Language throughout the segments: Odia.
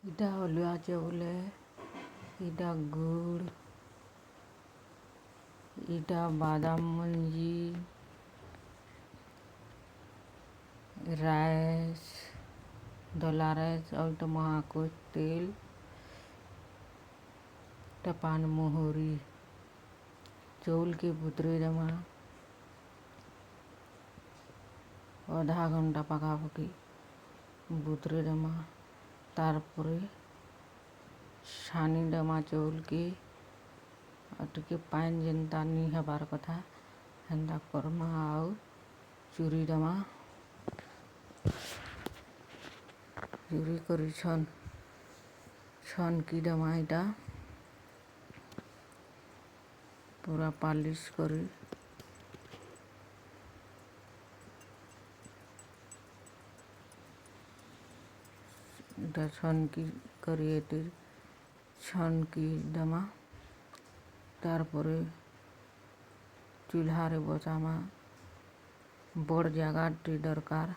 ଇଟା ଅଲୁଆ ଚାଉଲ୍ ଏ, ଇଟା ଗୁଡ଼୍, ଇଟା ବାଦାମ ମଞ୍ଜି, ରାଇସ୍, ଦଲା ରାଇସ୍ ଆଉ ଇଟା ମହାକୋଷ ତେଲ୍, ଇଟା ପାନ୍ ମହୁରୀ। ଚାଉଲ୍କେ ବତୁରେଇ ଦେମା ଅଧା ଘଣ୍ଟା ପାଖାପାଖି ବତୁରେଇ ଦେମା। ତାର୍ ପରେ ଛାନି ଦେମା ଚାଉଲ୍କେ ଆଉ ଟିକେ ପାଏନ୍ ଯେନ୍ତା ନି ହେବାର୍ କଥା ହେନ୍ତା କର୍ମା ଆଉ ଚୁରି ଦେମା। ଚୁରି କରି ଛନ୍କି ଦେମା, ଇଟା ପୁରା ପାଲିଶ୍ କରି। ଇଟା ଛନ୍କି କରି ଏତେ ଛନ୍କି ଦେମା। ତାର୍ ପରେ ଚୁଲ୍ହାରେ ବସାମା। ବଡ଼୍ ଜାଗାଟେ ଦରକାର୍,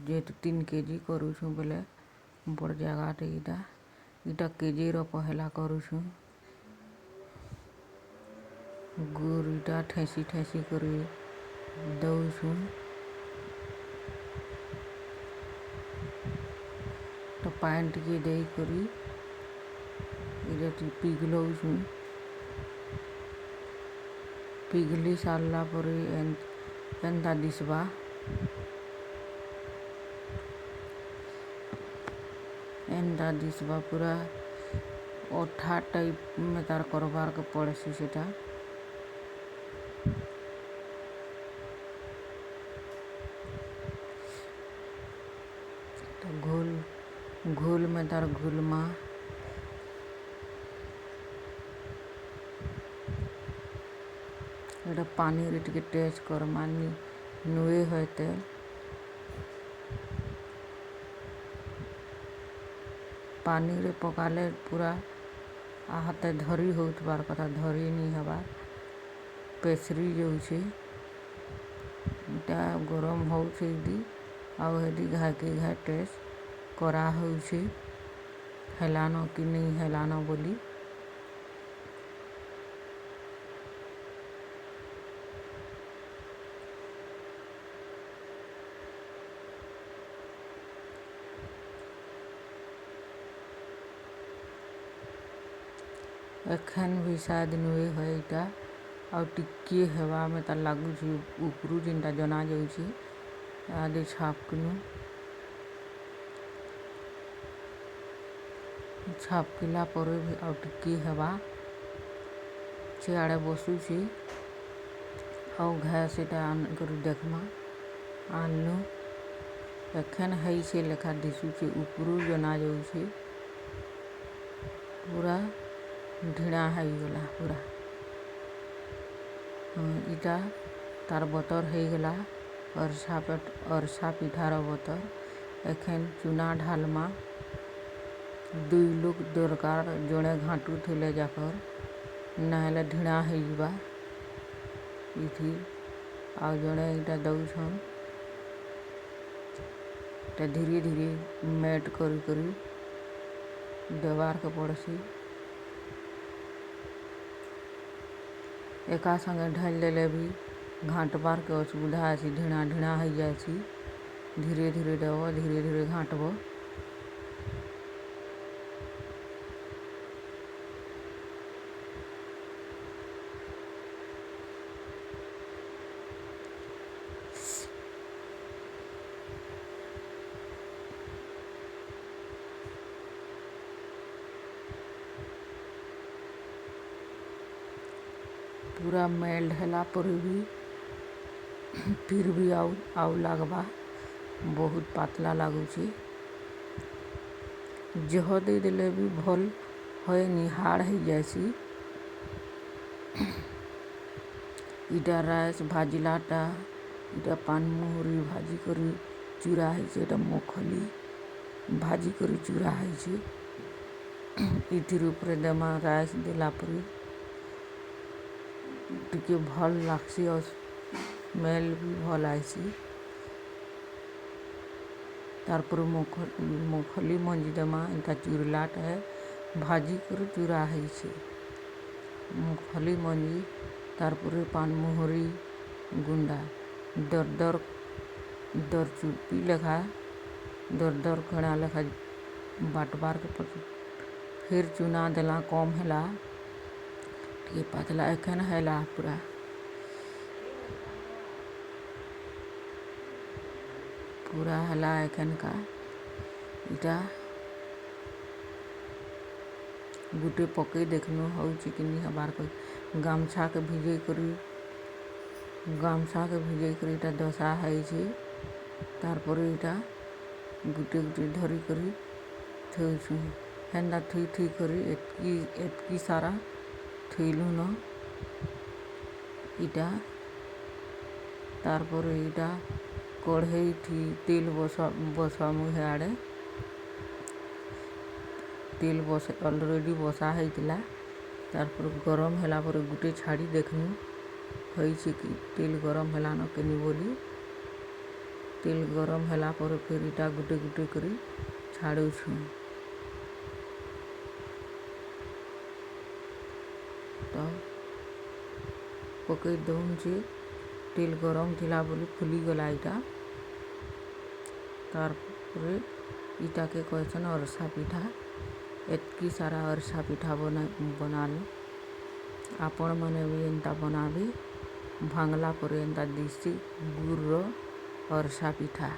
ଯେହେତୁ 3 କେଜି କରୁଛୁଁ ବେଲେ ବଡ଼୍ ଜାଗାଟେ। ଇଟା କେଜିର ପହେଲା କରୁଛୁଁ। ଗୁର୍ ଇଟା ଠେସି ଠେସି କରି ଦଉଛୁଁ। ତ ପାଏନ୍ ଟିକେ ଦେଇକରି ଏଇଟା ଟିକେ ପିଘଲଉଛୁଁ। ପିଘଲି ସାରିଲା ପରେ ଏନ୍ତା ଦିଶବା, ଏନ୍ତା ଦିଶବା, ପୁରା ଅଠା ଟାଇପ୍ ତାର୍ କରବାର୍ କେ ପଡ଼୍ସି ସେଟା। ତ ଘୋଲ୍ ମେ ତାର୍ ଘୁଲ୍ମା। ଏଟା ପାନିରେ ଟିକେ ଟେଷ୍ଟ କର୍ମା, ନୁଏ ହଏତେ। ପାନିରେ ପକାଲେ ପୁରା ହାତେ ଧରି ହଉଥିବାର୍ କଥା, ଧରି ନି ହେବାର୍, ପେସରି ଯାଉଛେ। ଇଟା ଗରମ ହଉଛେ ଇଦି, ଆଉ ହେଦି ଘାଏକେ ଘାଏ ଟେଷ୍ଟ କରାହଉଛେ, ହେଲାନ କି ନେଇ ହେଲାନ ବୋଲି। ଏଖେନ୍ ବି ସାୟଦ୍ ନୁଏ ହଏ ଇଟା, ଆଉ ଟିକିଏ ହେବା ମେ ତାର୍ ଲାଗୁଛେ। ଉପରୁ ଯେନ୍ଟା ଜନା ଯାଉଛେ, ଇହାଦେ ଛାପକିନୁ ଛାପକିଲା ପରେ ବି ଆଉ ଟିକିଏ ହେବା। ସିଆଡ଼େ ବସୁଛେ ଆଉ ଘାଏ ସେଟା ଆନିକରି ଦେଖ୍ମା। ଆନ୍ଲୁ, ଏଖେନ୍ ହେଇଛେ ଲେଖା ଦିଶୁଛେ, ଉପରୁ ଜନା ଯାଉଛେ। ପୁରା ଢିଣା ହେଇଗଲା ପୁରା। ହଁ, ଇଟା ତାର୍ ବତର୍ ହେଇଗଲା, ଅର୍ସା ପିଠାର ବତର୍। ଏଖେନ୍ ଚୁନା ଢାଲ୍ମା। ଦୁଇ ଲୋକ୍ ଦରକାର୍, ଜଣେ ଘାଣ୍ଟୁଥିଲେ ଯାକର୍, ନାହେଲେ ଢିଣା ହେଇଯିବା ଇଥି। ଆଉ ଜଣେ ଇଟା ଦଉଛନ୍। ଇଟା ଧୀରେ ଧୀରେ ମେଟ୍ କରି କରି ଦେବାର୍କେ ପଡ଼୍ସି। ଏକା ସାଙ୍ଗେ ଢାଲି ଦେଲେ ବି ଘାଣ୍ଟବାର୍କେ ଅସୁବିଧା ହେସି, ଢିଣା ଢିଣା ହେଇଯାଏସି। ଧୀରେ ଧୀରେ ଦେବ, ଧୀରେ ଧୀରେ ଘାଣ୍ଟବ। ପୁରା ମେଲ୍ଟ ହେଲା ପରେ ବି ଫିର୍ ବି ଆଉ ଲାଗ୍ବା, ବହୁତ ପାତଲା ଲାଗୁଛେ। ଜହ ଦେଇଦେଲେ ବି ଭଲ୍ ହଏନି, ହାର୍ଡ ହେଇଯାଏସି। ଇଟା ରାଇସ୍ ଭାଜିଲାଟା, ଇଟା ପାନ୍ ମହୁରୀ ଭାଜି କରି ଚୁରା ହେଇଛେ, ଏଟା ମୁଖଲି ଭାଜି କରି ଚୁରା ହେଇଛେ। ଇଥିର୍ ଉପରେ ଦେମା। ରାଇସ୍ ଦେଲା ପରେ ଟିକେ ଭଲ୍ ଲାଗ୍ସି ଆଉ ସ୍ମେଲ୍ ବି ଭଲ୍ ଆଏସି। ତାର୍ ପରେ ମୁଙ୍ଗ୍ଫଲି ମଞ୍ଜି ଦେମା। ଏନ୍ତା ଚୁର୍ଲାଟା ହେ, ଭାଜି କରି ଚୁରା ହେଇଛେ ମୁଙ୍ଗ୍ଫଲି ମଞ୍ଜି। ତାର୍ ପରେ ପାନମୁହୁରି ଗୁଣ୍ଡା ଦର ଦର ଦର ଚୁପି ଲେଖା, ଦର ଦର କଣା ଲେଖା ବାଟବାର୍ କେ ପଡ଼୍ସି। ଫେର୍ ଚୁନା ଦେଲା, କମ୍ ହେଲା, ଟିକେ ପାତଲା ଏଖେନ୍ ହେଲା ପୁରା। ପୁରା ହେଲା ଏଖେନ୍କା। ଇଟା ଗୁଟେ ପକେଇ ଦେଖ୍ନୁ, ହଉଛେ କି ନି ହେବାର୍ କହି। ଗାମଛାକେ ଭିଜେଇ କରି ଇଟା ଦଶା ହେଇଛେ। ତାର୍ ପରେ ଇଟା ଗୁଟେ ଗୁଟେ ଧରି କରି ଥୋଉଛୁଁ। ହେନ୍ତା ଥୁଇ ଥୁଇ କରି ଏତ୍କି ଏତ୍କି ସାରା ଥୁଇଲୁନ ଇଟା। ତାର୍ ପରେ ଇଟା କଢ଼େଇଥି ତେଲ୍ ବସାମୁ। ହିଆଡ଼େ ତେଲ୍ ବସେ, ଅଲରେଡ଼ି ବସା ହେଇଥିଲା। ତାର୍ ପରେ ଗରମ୍ ହେଲା ପରେ ଗୁଟେ ଛାଡ଼ି ଦେଖ୍ନୁ, ହେଇଛେ କି, ତେଲ୍ ଗରମ୍ ହେଲାନ କେନି ବୋଲି। ତେଲ୍ ଗରମ୍ ହେଲା ପରେ ଫେର୍ ଇଟା ଗୁଟେ ଗୁଟେ କରି ଛାଡ଼ୁଛୁଁ। ତ ପକେଇ ଦଉଛେ। ତେଲ୍ ଗରମ୍ ଥିଲା ବୋଲି ଫୁଲିଗଲା ଇଟା। ତାର୍ ପରେ ଇଟାକେ କହେସନ୍ ଅର୍ସା ପିଠା। ଏତ୍କି ସାରା ଅର୍ସା ପିଠା ବନାଲୁ। ଆପଣମାନେ ବି ଏନ୍ତା ବନାବେ, ଭାଙ୍ଗଲା ପରେ ଏନ୍ତା ଦିଶି ଗୁର୍ର ଅର୍ସା ପିଠା।